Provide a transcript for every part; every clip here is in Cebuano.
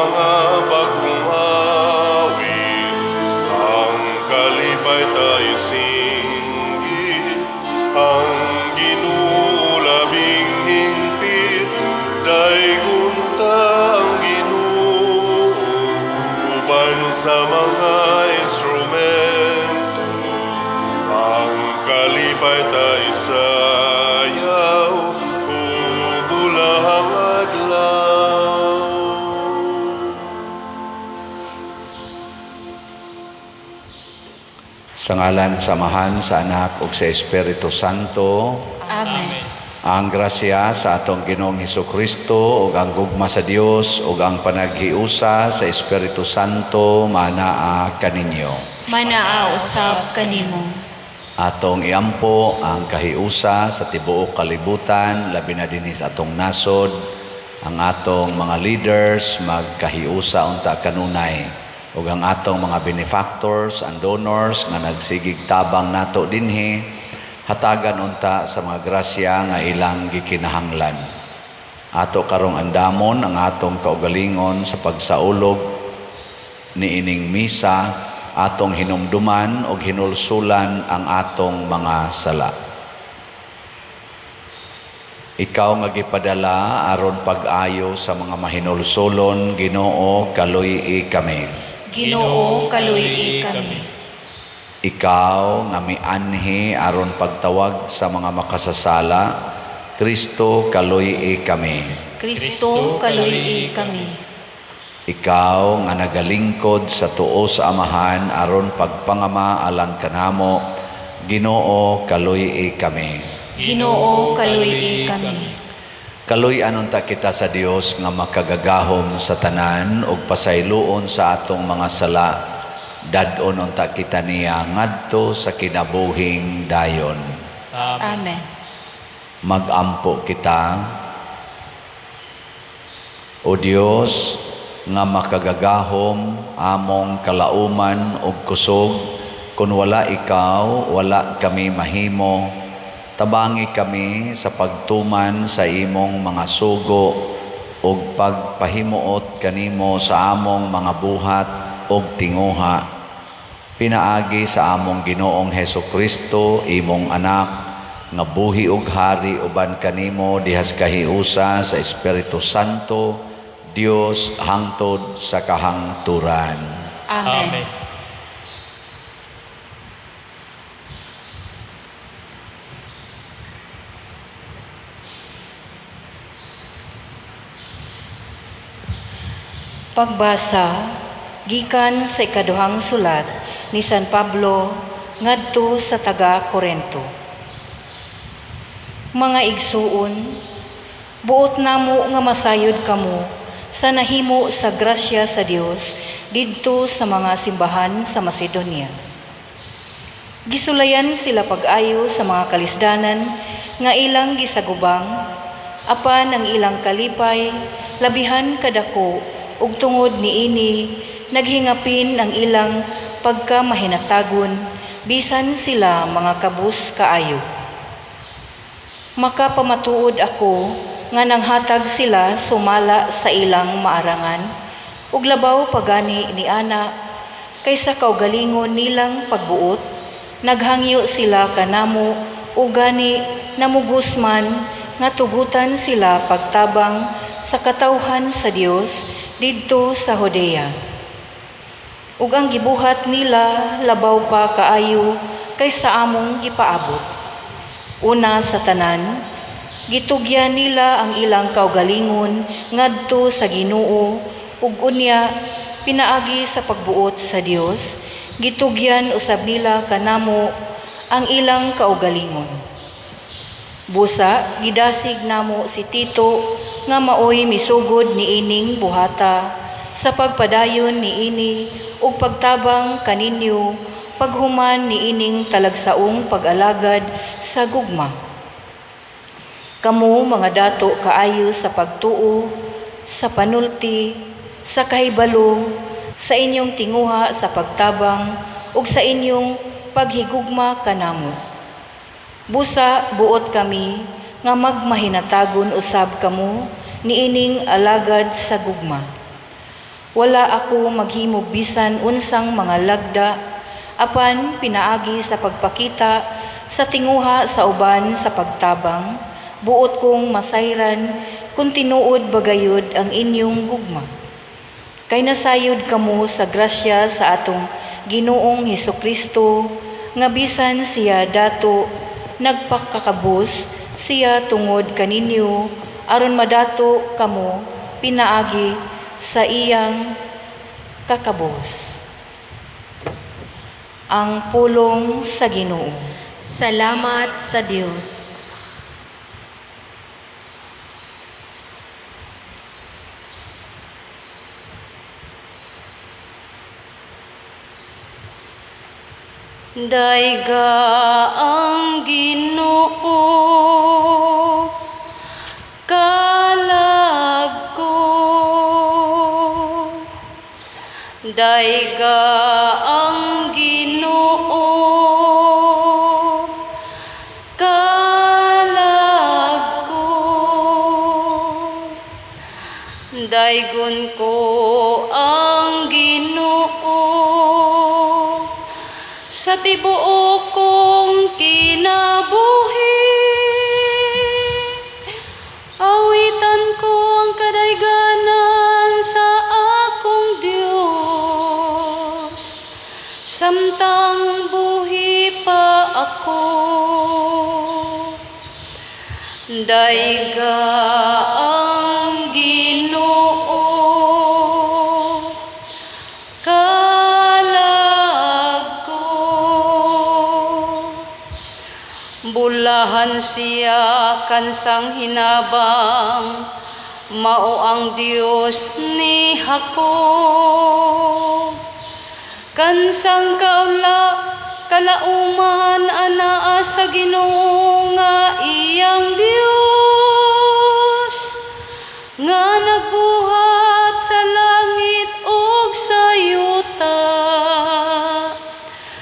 mga bagong awit, ang kalipay ta isinggit, ang Ginoo labing hingpit, daygon ta ang Ginoo, uban sa mga instrumento, ang kalipay ta isayaw, ug bulahang adlaw. Sa ngalan sa Amahan, sa Anak ug sa Espiritu Santo. Amen. Ang grasya sa atong Ginoong Hesukristo ug ang gugma sa Dios ug ang panaghiusa sa Espiritu Santo manaa kaninyo. Manaa usab kanimo. Atong iampo ang kahiusa sa tibuok kalibutan, labi na dinhi sa atong nasod, ang atong mga leaders magkahiusa unta kanunay ug ang atong mga benefactors and donors nga nagsigig tabang nato dinhi, hatagan unta sa mga grasya nga ilang gikinahanglan. Ato karong andamon ang atong kaugalingon sa pagsaulog niining misa, atong hinumduman og hinulsulan ang atong mga sala. Ikaw nga gipadala aron pag-ayo sa mga mahinulsulon, Ginoo, kaluy-i kami. Ginoo, kaluy-i kami. Ikaw nga mianhi aron pagtawag sa mga makasasala, Kristo, kaluy-i kami. Kristo, kaluy-i kami. Ikaw nga nagalingkod sa tuo sa Amahan aron pagpangama alang kanamo, Ginoo, kaluy-i kami. Ginoo, kaluy-i kami. Kaluy-an unta kita sa Dios nga makagagahom sa tanan ug pasayloon sa atong mga sala. Dad-on unta kita niya ngadto sa kinabuhing dayon. Amen. Magampo kita. O Dios nga makagagahom, among kalauman ug kusog, kun wala ikaw, wala kami mahimo. Tabangi kami sa pagtuman sa imong mga sugo ug pagpahimuot kanimo sa among mga buhat ug tinguha. Pinaagi sa among Ginoong Hesukristo, imong anak, nga buhi ug hari uban kanimo dihas kahiusa sa Espiritu Santo, Dios hangtod sa kahangturan. Amen. Amen. Pagbasa gikan sa ikaduhang sulat ni San Pablo ngadto sa taga Korento. Mga igsuon, buot namo nga masayod kamo sa nahimo sa grasya sa Dios didto sa mga simbahan sa Macedonia. Gisulayan sila pag-ayo sa mga kalisdanan nga ilang gisagubang, apan ang ilang kalipay labihan kadako ug tungod niini naghingapin ang ilang pagkamahinatagon bisan sila mga kabus kaayo. Makapamatuod ako nga nanghatag sila sumala sa ilang maarangan ug labaw pagani ni ana kaysa kaugalingon nilang pagbuot, naghangyo sila kanamo ug gani namugos man nga tugutan sila pagtabang sa katawhan sa Dios didto sa Judea. Ug ang gibuhat nila labaw pa kaayo kaysa among gipaabot. Una sa tanan, gitugyan nila ang ilang kaugalingon ngadto sa Ginoo ug unya pinaagi sa pagbuot sa Dios, gitugyan usab nila kanamo ang ilang kaugalingon. Busa gidasig namo si Tito nga maoy misugod niining buhata sa pagpadayon niini ug pagtabang kaninyo paghuman niining talagsaong pag-alagad sa gugma. Kamo mga dato kaayo sa pagtuo, sa panulti, sa kahibalo, sa inyong tinguha sa pagtabang ug sa inyong paghigugma kanamo. Busa buot kami nga magmahinatagon usab kamo niining alagad sa gugma. Wala ako maghimog bisan unsang mga lagda, apan pinaagi sa pagpakita sa tinguha sa uban sa pagtabang, buot kong masayran kung tinuod bagayod ang inyong gugma. Kay nasayod kamo sa grasya sa atong Ginoong Hesukristo, nga bisan siya dato, nagpakakabus siya tungod kaninyo aron madato kamo pinaagi sa iyang kakabos. Ang pulong sa Ginoo. Salamat sa Dios. Dayga ang Ginoo, kalag ko. Dayga ang Ginoo, kalag ko. Daygon ko ang Ginoo sa tibuok kong kinabuhi. Awitan ko ang kadayganan sa akong Dios samtang buhi pa ako. Dayga ang Ginoo, kalag ko. Bulahan siya kansang hinabang, mao ang Dios ni Jacob. Kansang kalauman anaa sa Ginoo nga iyang Dios, nga nagbuhat sa langit ug sa yuta,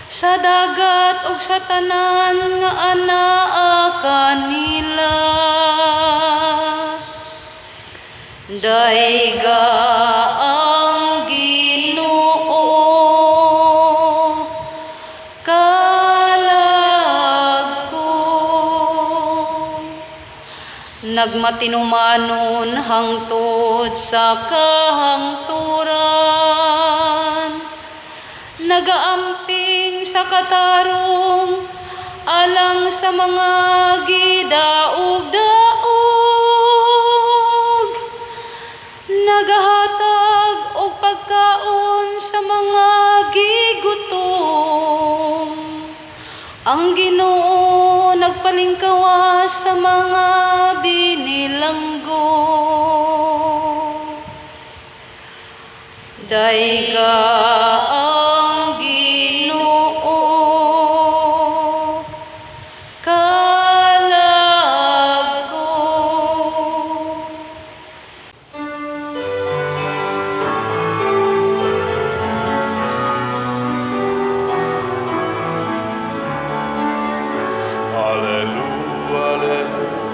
sa dagat ug sa tanan nga anaa kanila. Dayga ang Ginoo, kalag ko. Nagmatinumanon hangtod sa kahangturan, nagaamping sa katarong alang sa mga gidaog-daog, nagahatag og pagkaon sa mga gigutom. Ang Ginoo nagpalingkawas sa mga binilanggo. Dayga ang Ginoo, kalag ko.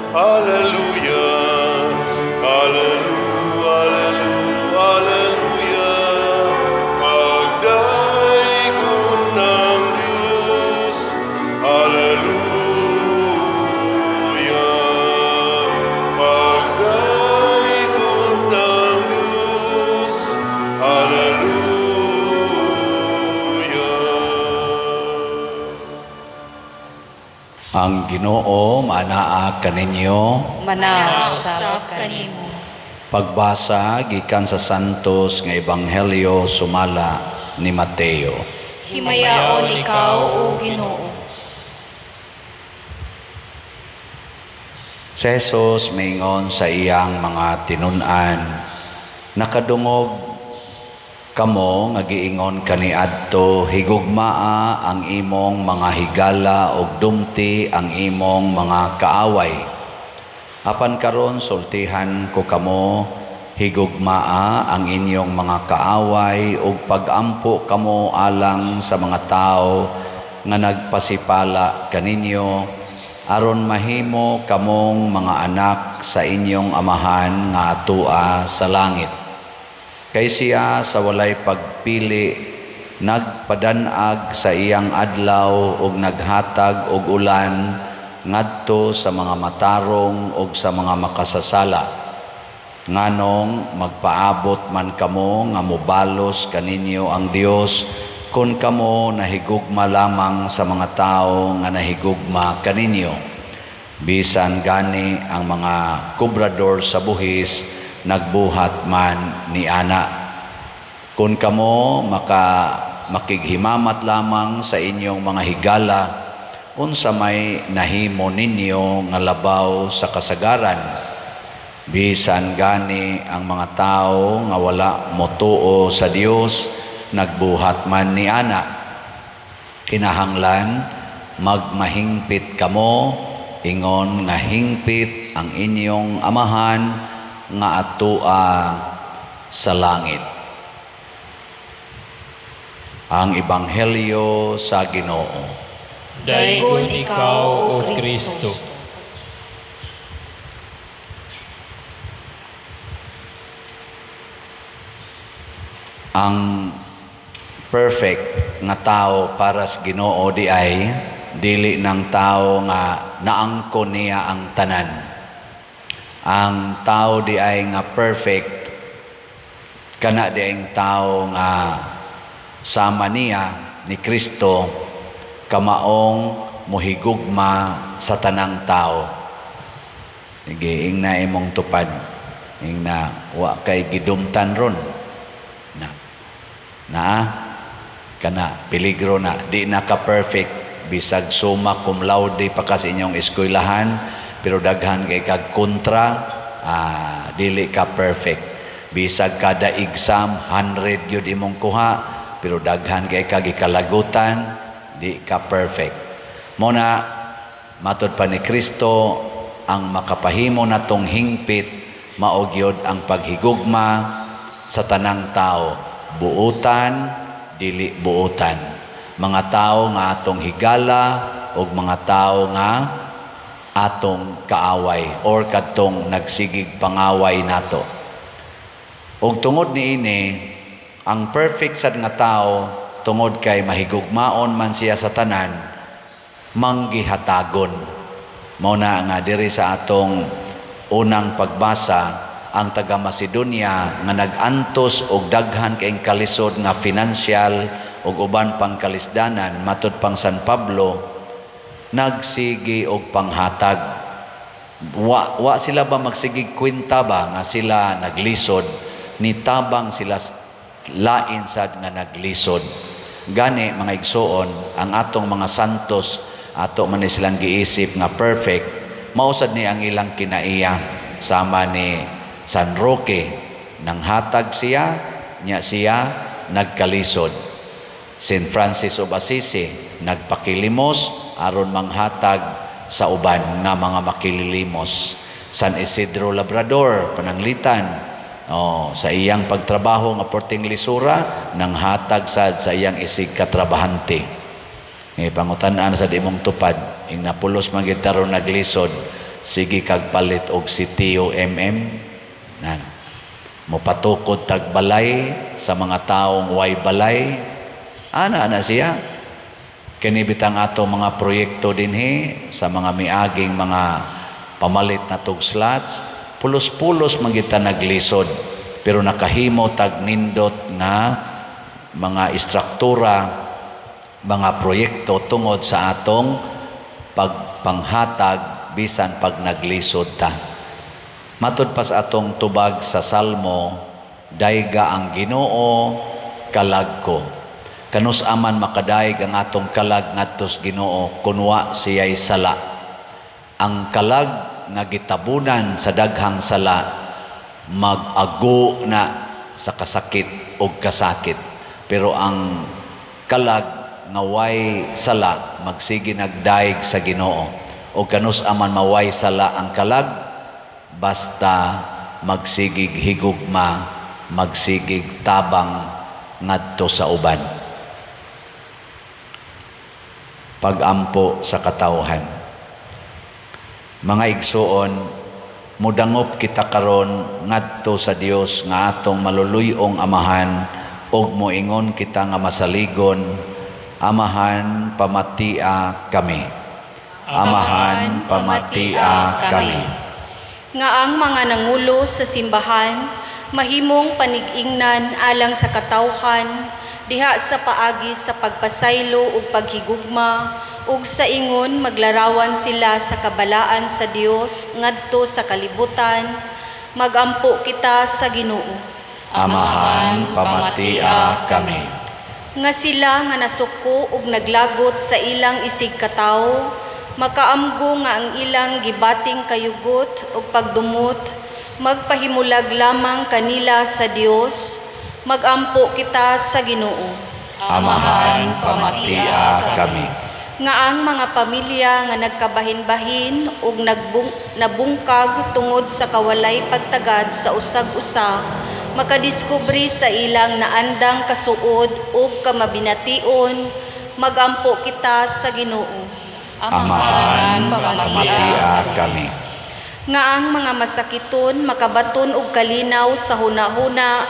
Alleluia, alleluia, alleluia, alleluia, alleluia. Pagdaygon ng Diyos, alleluia. Pagdaygon ng Diyos, alleluia. Ang Ginoo maanaa kaninyo. Manausab kanimo. Pagbasa gikan sa Santos nga Ebanghelyo sumala ni Mateo. Himayaon ikaw, O Ginoo. Si Jesus miingon sa iyang mga tinun-an, "Nakadungog kamo nga giingon kaniadto, higugmaa ang imong mga higala ug dumti ang imong mga kaaway. Apan karon sultihan ko kamo, higugmaa ang inyong mga kaaway ug pagampo kamo alang sa mga tawo nga nagpasipala kaninyo, aron mahimo kamong mga anak sa inyong Amahan nga atua sa langit. Kay siya sa walay pagpili nagpadanag sa iyang adlaw ug naghatag og ulan ngadto sa mga matarong ug sa mga makasasala. Nganong magpaabot man kamo nga mobalos kaninyo ang Dios kon kamo nahigugma lamang sa mga tawo nga nahigugma kaninyo? Bisan gani ang mga kobrador sa buhis nagbuhat man ni ana. Kung kamo makighimamat lamang sa inyong mga higala, unsa may nahimo ninyo nga labaw sa kasagaran? Bisan gani ang mga tao nga wala motuo sa Dios nagbuhat man ni ana. Kinahanglan magmahingpit kamo ingon nga hingpit ang inyong Amahan nga atua sa langit. Ang Ebanghelyo sa Ginoo. Daygon ikaw, O Kristo. Ang perfect nga tao para sa Ginoo di ay dili ng tao nga naangkon niya ang tanan. Ang tao di ay nga perfect kana di ay tao nga sama niya ni Kristo, kamaong mohigugma sa tanang tao. Sige, ingna imong tupad. Ingna wa kay gidumtan ron. Na. Na kana peligro na, di na ka perfect bisag summa cum laude pa ka sa inyong eskwelahan, pero daghan kay kag kontra, dili ka perfect. Bisag kada exam 100 gyud imong kuha, pero daghan kay kag gikalagutan, di ka perfect. Mo na matud pa ni Kristo, ang makapahimo natong hingpit mao gyud ang paghigugma sa tanang tao, buutan, dili buutan, mga tao nga atong higala ug mga tao nga atong kaaway or kadtong nagsigig pangaway nato. Ug tungod niini, ang perfect sad nga tao, tungod kay mahigugmaon man siya sa tanan, manggihatagon. Mao na nga diri sa atong unang pagbasa, ang taga Macedonia nga nag-antos og daghan kaayong kalisod nga financial ug uban pang kalisdanan, matud pang San Pablo, nagsigi og panghatag. Wa sila ba magsigig kwenta ba nga sila naglisod, nitabang sila lain sad nga naglisod. Gani mga igsoon, ang atong mga santos, ato man ni silang giisip nga perfect, mao sad ni ang ilang kinaiya. Sama ni San Roque, nanghatag siya, nya siya nagkalisod. Saint Francis of Assisi, nagpakilimos aron manghatag sa uban nga mga makililimos. San Isidro Labrador, pananglitan, sa iyang pagtrabaho nga porting lisura, nanghatag sad sa iyang isig katrabahante. Pangutan-an sa imong tupad, ing napulos man gid taron naglisod, sige kag palit og sitio MM. Nan. Mopatukod tag balay sa mga taong way balay. Ana na siya. Kini bitang ato mga proyekto dinhi sa mga miaging mga pamalit na tug slots, pulos-pulos man gid ta naglisod, pero nakahimo tag nindot nga mga istruktura, mga proyekto tungod sa atong pagpanghatag bisan pag naglisod ta. Matud pa sa atong tubag sa Salmo, dayga ang Ginoo kalag ko. Kanus aman makadayeg ang atong kalag ngadto sa Ginoo kun wa siya'y sala? Ang kalag nga gitabunan sa daghang sala mag-ago na sa kasakit og kasakit. Pero ang kalag nga way sala magsige nagdayeg sa Ginoo. O kanus aman maway sala ang kalag, basta magsigig higugma, magsigig tabang ngadto sa uban. Pag-ampo sa katawhan. Mga igsuon, Mudangop kita karon ngadto sa Dios nga atong maluluy-ong Amahan ug moingon kita nga masaligon, Amahan, pamatia kami. Amahan, pamatia kami. Nga ang mga nangulo sa simbahan mahimong panig-ingnan alang sa katawhan diha sa paagi sa pagpasaylo ug paghigugma ug sa ingon maglarawan sila sa kabalaan sa Dios ngadto sa kalibutan, magampo kita sa Ginoo. Amahan, pamatia kami. Nga sila nga nasuko ug naglagot sa ilang isig katawo makaamgo nga ang ilang gibating kayugot ug pagdumot magpahimulag lamang kanila sa Dios, magampo kita sa Ginoo. Amahan, pamatia kami. Nga ang mga pamilya nga nagkabahin-bahin ug nabungkag tungod sa kawalay pagtagad sa usag-usa makadiskubre sa ilang naandang kasuod ug kamabination, magampo kita sa Ginoo. Amahan, pamatia kami. Nga ang mga masakiton makabaton og kalinaw sa hunahuna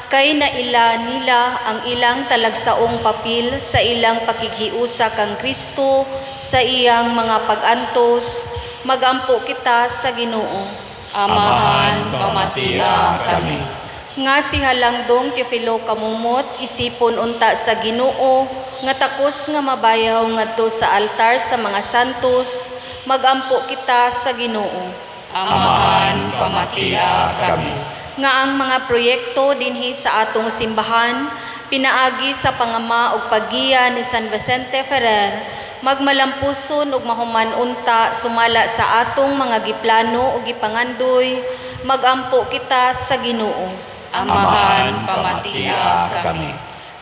kay naila nila ang ilang talagsaong papel sa ilang pakighiusa kang Kristo sa iyang mga pag-antos, magampo kita sa Ginoo. Amahan, pamatia kami. Nga si Halangdong Teofilo Camomot isipon unta sa Ginoo nga takos nga mabayaw ngadto sa altar sa mga santos, magampo kita sa Ginoo. Amahan, pamatia kami. Nga ang mga proyekto dinhi sa atong simbahan pinaagi sa pangama ug paggiya ni San Vicente Ferrer magmalampuson ug mahuman unta sumala sa atong mga giplano ug gipangandoy, magampo kita sa Ginoo. Amahan, pamatia kami.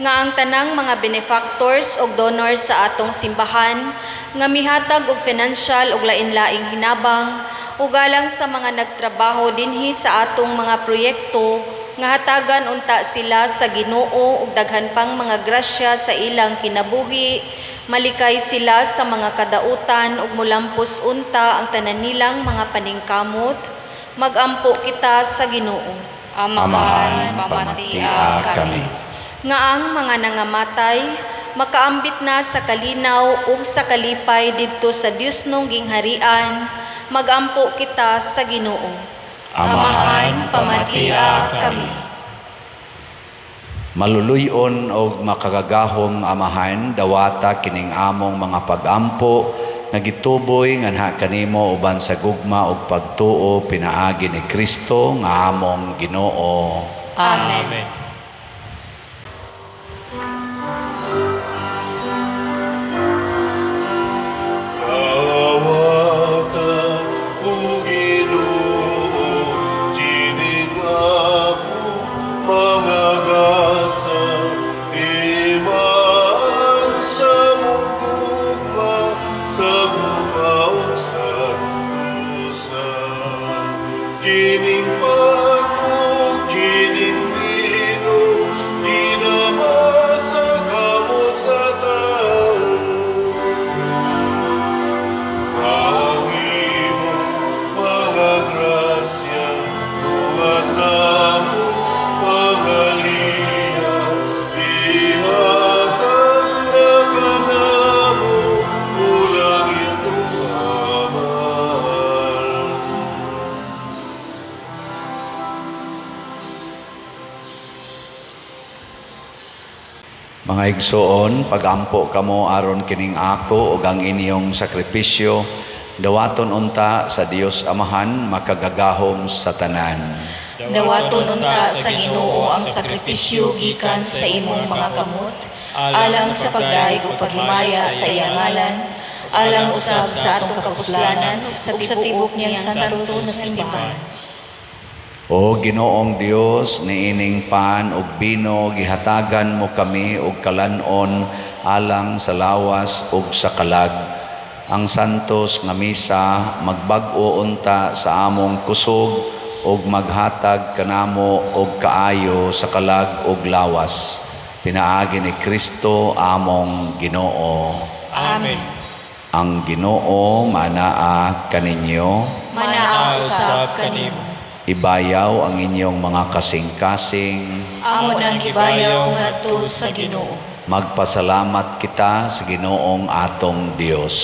Nga ang tanang mga benefactors ug donors sa atong simbahan nga mihatag og financial ug lain-laing hinabang ug alang sa mga nagtrabaho dinhi sa atong mga proyekto nga hatagan unta sila sa Ginoo ug daghan pang mga grasya sa ilang kinabuhi, malikay sila sa mga kadautan ug mulampos unta ang tanan nilang mga paningkamot, magampo kita sa Ginoo. Amahan, pamatia kami. Nga ang mga nangamatay makaambit na sa kalinaw ug sa kalipay didto sa Dios nung gingharian, magampo kita sa Ginoo. Amahan, pamatia kami. Maluluy-on og makagagahom Amahan, dawata kining among mga pagampo nga gituboy nganha kanimo uban sa gugma ug pagtuo pinaagi ni Kristo nga among Ginoo. Amen. Amen. Dawata, o Ginoo, kining among mga gasa, imaan sa imong gugma, sa gugma ug santusa. Kining pan ug kining bino, ginama sa kamot sa tao. Ang imong mga grasya, tunga sa among mga liya, ihatag na kanamo, o langitnong Amahan. Mga igsoon, pagampo kamo aron kining ako ug ang inyong sakripisyo, dawaton unta sa Dios Amahan makagagahom sa tanan. Dawaton unta sa Ginoo ang sakripisyo gikan sa imong mga kamot, alang sa pagdayeg ug paghimaya sa iyang ngalan, alang usab sa atong kapuslanan ug sa tibuok niyang santos na simbahan. O Ginoong Dios, niining pan ug bino gihatagan mo kami og kalan-on alang sa lawas ug sa kalag. Ang santos nga misa magbag-o unta sa among kusog ug maghatag kanamo og kaayo sa kalag ug lawas. Pinaagi ni Kristo among Ginoo. Amen. Ang Ginoo manaa kaninyo. Manaa usab kanimo. Ibayaw ang inyong mga kasing-kasing. Amo nang gibayaw ngadto sa Ginoo. Magpasalamat kita sa Ginoong atong Dios.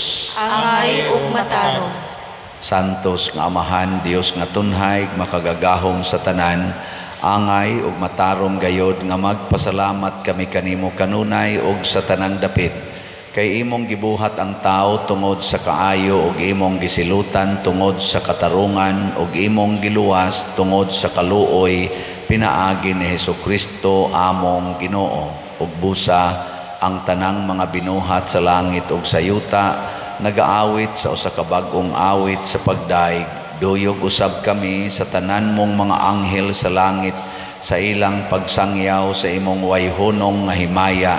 Angay ug matarong. Santos nga Amahan, Dios nga tunhay, makagagahom sa tanan, angay ug matarong gayod nga magpasalamat kami kanimo kanunay ug sa tanang dapit. Kay imong gibuhat ang tao tungod sa kaayo ug imong gisilutan tungod sa katarungan ug imong giluwas tungod sa kaluoy pinaagi ni Hesukristo among Ginoo. Ug busa ang tanang mga binuhat sa langit ug sa yuta nagaawit sa usa ka bag-ong awit sa pagdaig. Duyog usab kami sa tanan mong mga anghel sa langit sa ilang pagsangyaw sa imong wayhunong nga himaya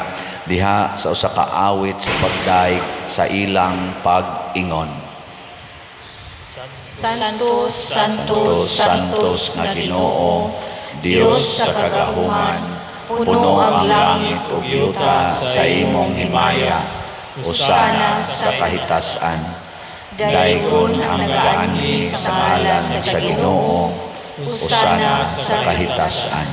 diha sa usa ka awit sa pagdaig sa ilang pag-ingon. Santo, Santo, Santos, Santos nga Ginoo, Dios sa kagahuman, puno ang langit ug yuta sa imong himaya. Usana sa kahitasan. Daygon ang nagaanhi sa ngalan sa Ginoo, usana sa kahitasan.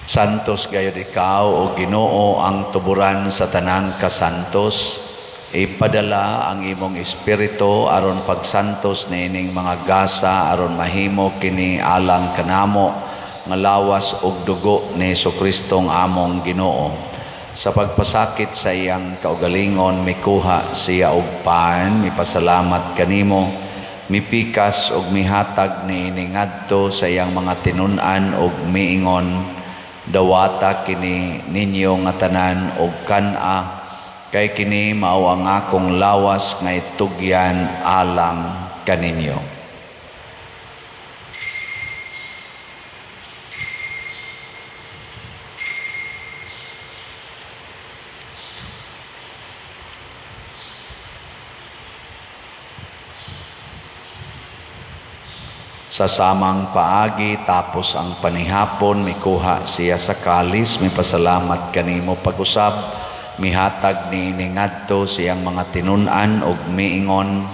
Santos gayod ikaw o Ginoo ang tuburan sa tanang kasantos. Ipadala ang imong espiritu aron pagsantos niining mga gasa aron mahimo kini alang kanamo nga lawas ug dugo ni Hesukristong among Ginoo. Sa pagpasakit sa iyang kaugalingon mikuha siya og pan, mipasalamat kanimo, mipikas ug mihatag niini ngadto sa iyang mga tinun-an ug miingon, dawata kini ninyo nga tanan og kan-a, kay kini mao ang akong lawas nga itugyan alang kaninyo. Sa samang paagi, tapos ang panihapon, mikuha siya sa kalis, mipasalamat kanimo pag-usab, mihatag niini ngadto siyang mga tinun-an og miingon,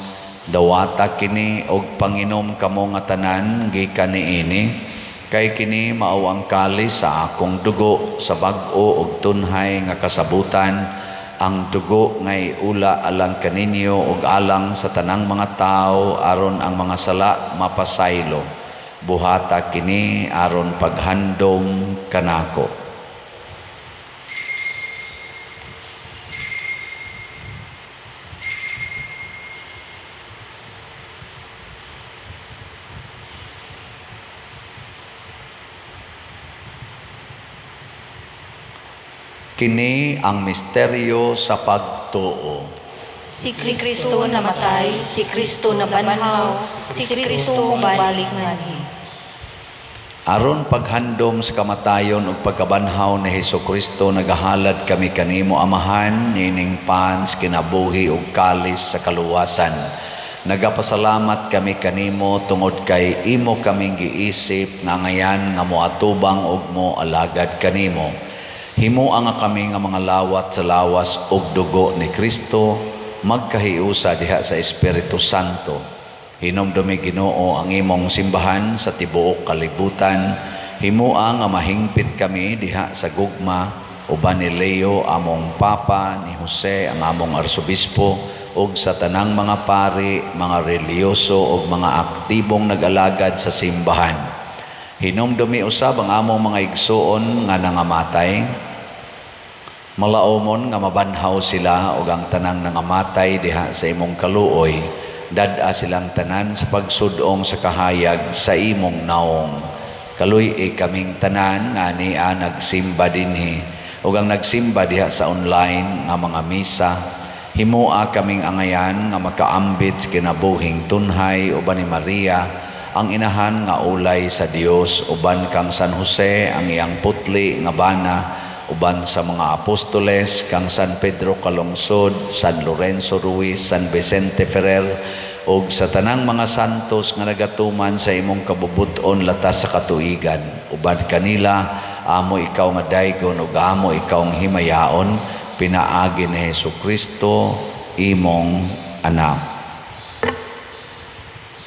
dawata kini og panginom kamo nga tanan gikan niini, kay kini mao ang kalis sa akong dugo sa bag-o og tunhay nga kasabutan, ang dugo nga iula alang kaninyo ug alang sa tanang mga tawo aron ang mga sala mapasaylo. Buhata kini aron paghandom kanako. Kini ang misteryo sa pagtuo. Si Kristo namatay, si Kristo nabanhaw, si Kristo mobalik nganhi. Aron paghandom sa kamatayon ug pagkabanhaw ni Hesukristo, nagahalad kami kanimo Amahan nining pans kinabuhi ug kalis sa kaluwasan. Nagapasalamat kami kanimo tungod kay imo kaming giisip nga ngayan nga moatubang ug mo alagad kanimo. Himoa nga kami nga mga lawat sa lawas ug dugo ni Kristo magkahiusa diha sa Espiritu Santo. Hinumdumi Ginoo ang imong simbahan sa tibuok kalibutan. Himoa nga mahingpit kami diha sa gugma uban ni Leo among Papa, ni Jose ang among Arsobispo, ug sa tanang mga pari, mga relihiyoso ug mga aktibong nag-alagad sa simbahan. Hinumdumi usab ang among mga igsuon nga nangamatay. Malaomon nga mabanhaw sila ug ang tanang nangamatay diha sa imong kaluoy. Dad-a silang tanan sa pagsudong sa kahayag sa imong naong. Kaluy-i kaming tanan nga ania nagsimba dinhi ug ang nagsimba diha sa online nga mga misa. Himoa kaming angayan nga makaambit sa kinabuhing tunhay uban ni Maria ang inahan nga ulay sa Dios, uban kang San Jose ang iyang putli nga bana, uban sa mga apostoles kang San Pedro Calungsod, San Lorenzo Ruiz, San Vicente Ferrer, ug sa tanang mga santos nga nagatuman sa imong kabubut-on latas sa katuigan. Uban kanila amo ikaw nga daygon ug amo ikaw nga himayaon Pinaagi ni Hesus Kristo, imong Anak.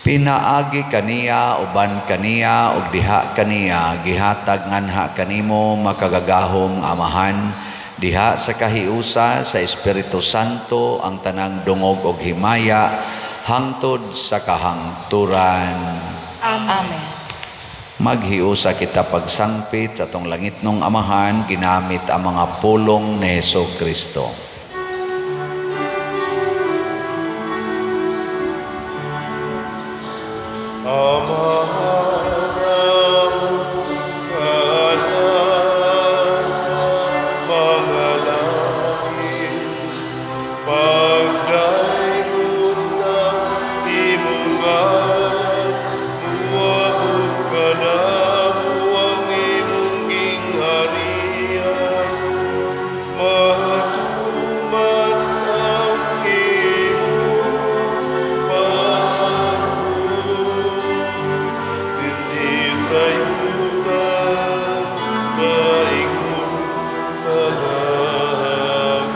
Pinaagi kaniya, uban kaniya, ug diha kaniya, gihatag nganha kanimo, makagagahom Amahan, diha sa kahiusa sa Espiritu Santo, ang tanang dungog ug himaya hangtod sa kahangturan. Amen. Maghiusa kita pagsangpit sa atong langitnong Amahan ginamit ang mga pulong ni Hesus Kristo. Amahan nga nasa mga langit, pagdaygon ang imong ngalan, muabot kanamo ang imong gingharian, matuman ang imong pagbuot dinhi sa yuta maingon sa langit.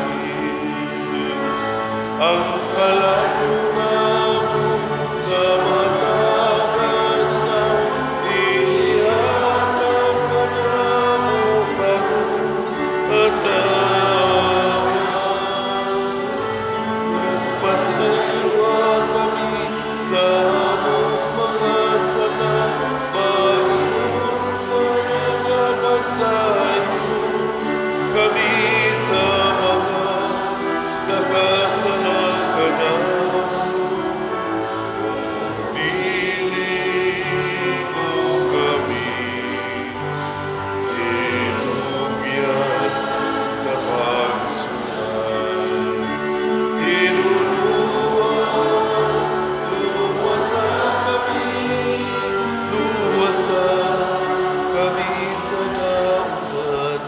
Ang kalan-on namo sa matag adlaw ihatag kanamo karon, at nawa ug pasayloa kami sa among mga sala, maingon nga nagapasaylo kami sa mga nakasala kanamo. Dili mo kami itugyan sa pagsulay. Hinuluan, luwasa kami, luwasa kami sa dautan.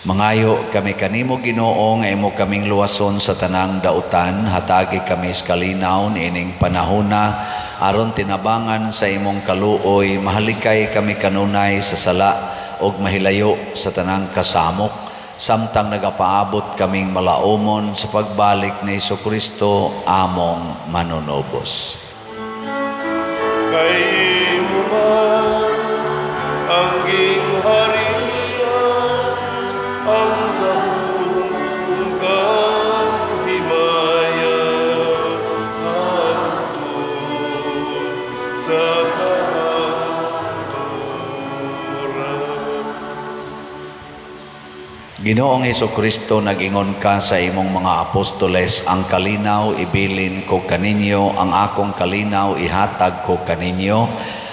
Mangayo kami kanimo, Ginoo, nga imo kaming luwason sa tanang dautan. Hatagi kami sa kalinaw niining panahona, aron tinabangan sa imong kaluoy mahalikay kami kanunay sa sala ug mahilayo sa tanang kasamok, samtang nagapaabot kaming malaumon sa pagbalik ni Kristo, among Manunubos. Kay imo man ang gingharian, ang gahom ug ang himaya, hangtod sa kahangturan. Ginoong Kristo, nag-ingon ka sa imong mga apostoles, "Ang kalinaw ibilin ko kaninyo, ang akong kalinaw ihatag ko kaninyo."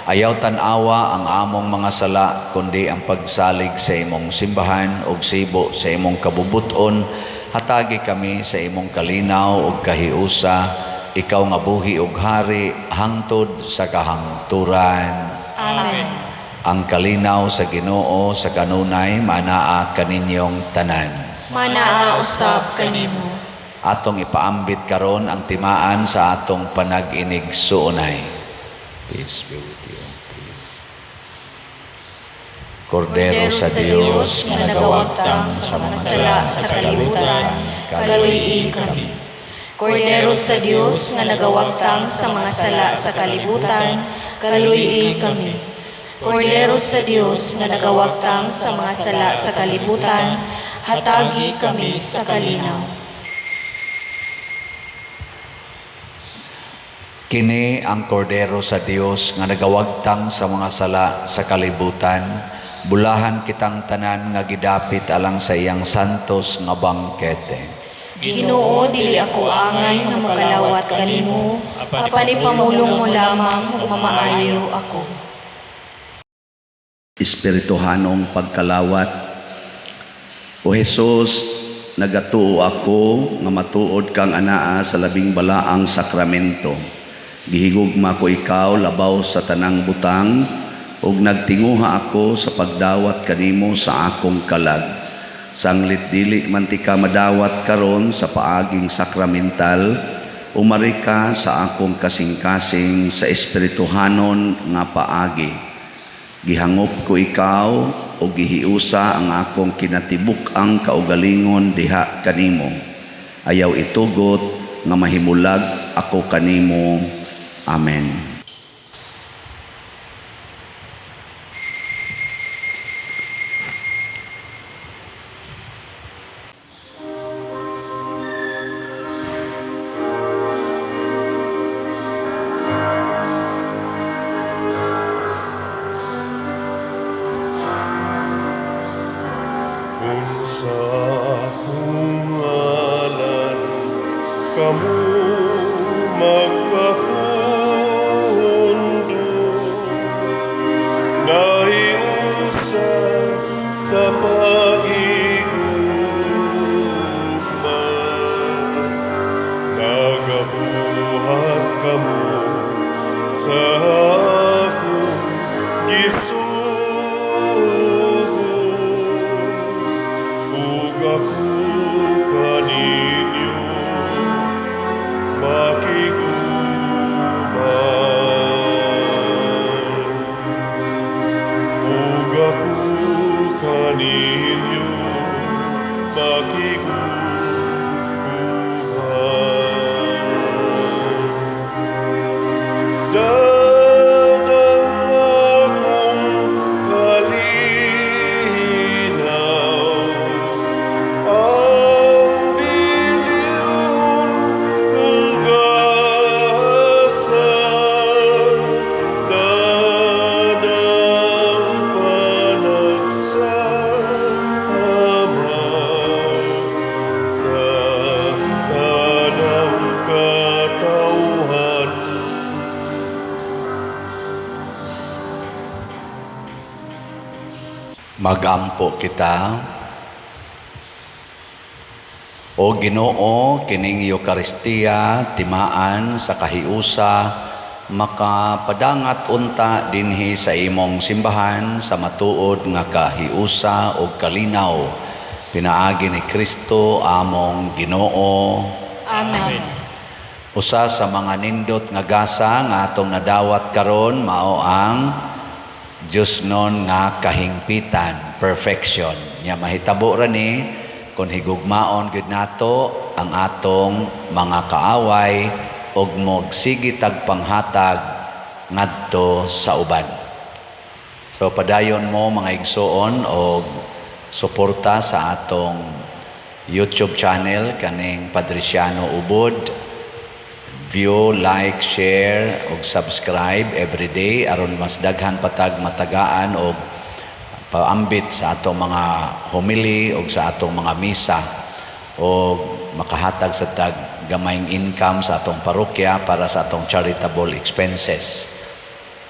Ayaw tan-awa ang among mga sala, kundi ang pagsalig sa imong simbahan, ug sibo sa imong kabubuton, hatagi kami sa imong kalinaw ug kahiusa, ikaw nga buhi ug hari hangtod sa kahangturan. Amen. Ang kalinaw sa Ginoo sa kanunay maanaa kaninyong tanan. Manaa usab kanimo. Atong ipaambit karon ang timaan sa atong panag-inigsuonay. Peace be with you. Peace. Kordero sa Dios nga nagawagtang sa mga sala sa kalibutan, kaluy-i kami. Kordero sa Dios nga nagawagtang sa mga sala sa kalibutan, kaluy-i kami. Kordero sa Dios nga nagawagtang sa mga sala sa kalibutan, hatagi kami sa kalinaw. Kini ang Kordero sa Dios nga nagawagtang sa mga sala sa kalibutan. Bulahan kitang tanan nga gidapit alang sa iyang santos nga bangkete. Ginoo, dili ako angay nga mokalawat kanimo, apan ipamulong mo lamang ug mamaayo ako. Espirituhanong pagkalawat. O Hesus, nagatuo ako nga matuod kang anaa sa labing balaang sakramento. Gihigugma ko ikaw labaw sa tanang butang, ug nagtinguha ako sa pagdawat kanimo sa akong kalag. Sanglit dili man tika madawat karon sa paaging sakramental, umari ka sa akong kasing-kasing sa espirituhanon nga paagi. Gihangop ko ikaw ug gihiusa ang akong kinatibuk-ang kaugalingon diha kanimo. Ayaw itugot nga mahimulag ako kanimo. Amen. Kung sa akong ngalan kamo magkapundo, nahiusa sa pagigugma, nagabuhat kamo sa akong gisugo, ug ako kaninyo makig-uban, ug ako kaninyo makig-uban. Dadang akong kalinaw, ang bililhon kong gasa, dadang panagsama sa tanang katawhan. Magampo kita. O Ginoo, kining Eukaristiya timaan sa kahiusa, makapadangat unta dinhi sa imong simbahan sa matuod nga kahiusa ug kalinaw, pinaagi ni Kristo among Ginoo. Amen. Usa sa mga nindot nga gasa nga atong nadawat karon mao ang Diyosnon nga kahingpitan, perfection. Nya mahitabo ra ni kung higugmaon gyud nato ang atong mga kaaway ug mogsige tag panghatag ngadto sa uban. So padayon mo, mga igsoon, og suporta sa atong YouTube channel kaning Padriciano Ubod. View, like, share ug subscribe every day aron mas daghan patag matagaan og paambit sa atong mga homily ug sa atong mga misa og makahatag sa tag gamayng income sa atong parokya para sa atong charitable expenses.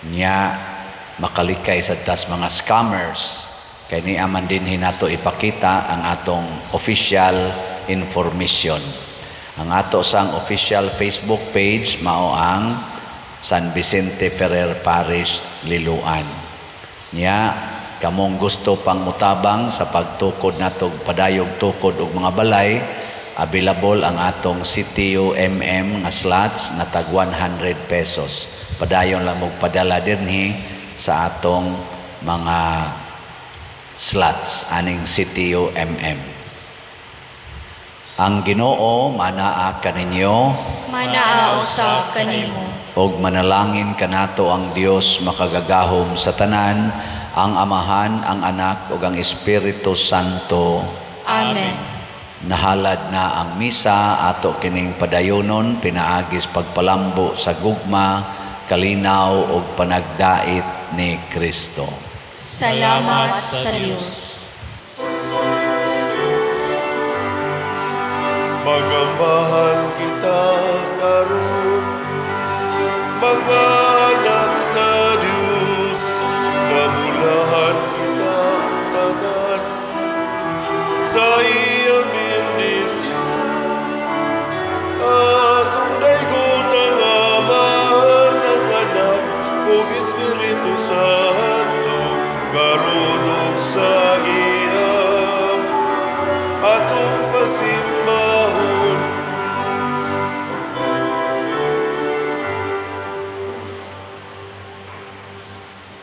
Nya makalikay sa tas mga scammers kay niya man din hinato ipakita ang atong official information. Ang ato sang official Facebook page mao ang San Vicente Ferrer Parish, Liloan. Nya kamong gusto pang mutabang sa pagtukod nato padayog tukod og mga balay, available ang atong CTO MM nga slots nga tag 100 pesos. Padayon lang og padala dinhi sa atong mga slots aning CTO MM. Ang Ginoo manaa kaninyo, Manaa usab kanimo. Og manalangin kanato ang Dios makagagahom sa tanan, ang Amahan, ang Anak ug ang Espiritu Santo. Amen. Nahalad na ang misa ato kining padayonon pinaagis pagpalambo sa gugma, kalinaw ug panagdait ni Kristo. Salamat sa Dios. Magambahan